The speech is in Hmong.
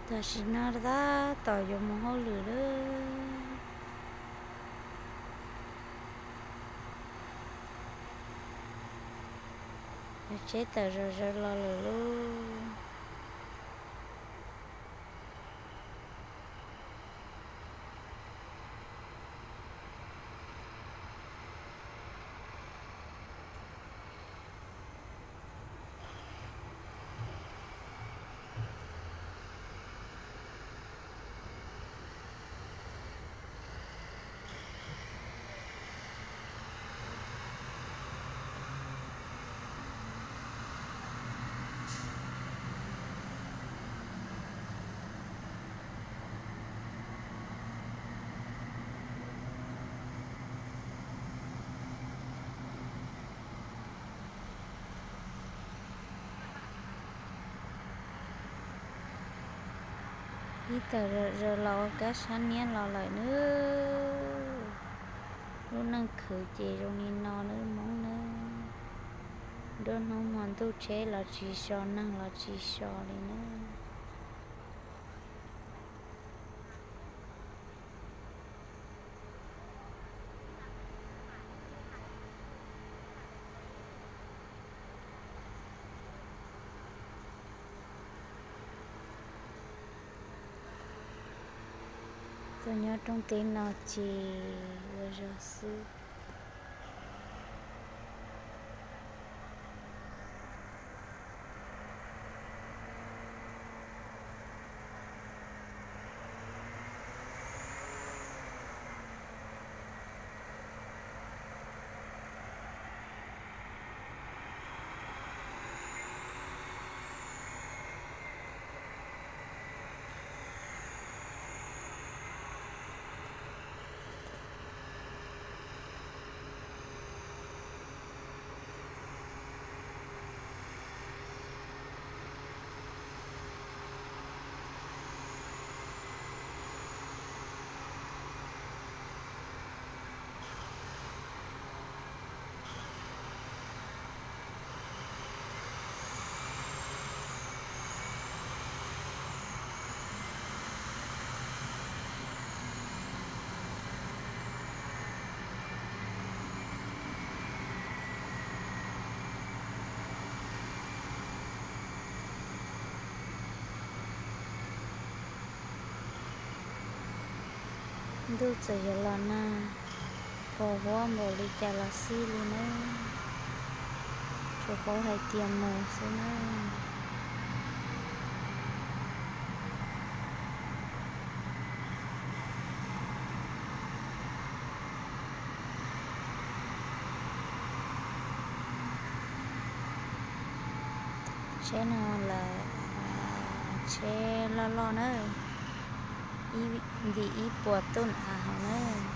Tam sim no tab tom yuav mus hauj lwm lawm. Yog tsheb tawm zom zaws los lawm lauj. Ib tawm zom zaws los ua kab sab niab los lawm nawb. Lub neej khwv ces zoo li no nawb Hmoob nawb. Nruab hnub hmo ntuj tsheb los tsis so, neeg los tsis so li nawb. Tuaj nyob rooj teb no ces ua zog xwb. Ntuj txawm yuav los nag, pos huab npaum li cas los xij li nawb, tsuas paub hais tias mus xwb nawb. Tsheb no lawm, tsheb loj loj na, ntim ib puas tuj av hauv na.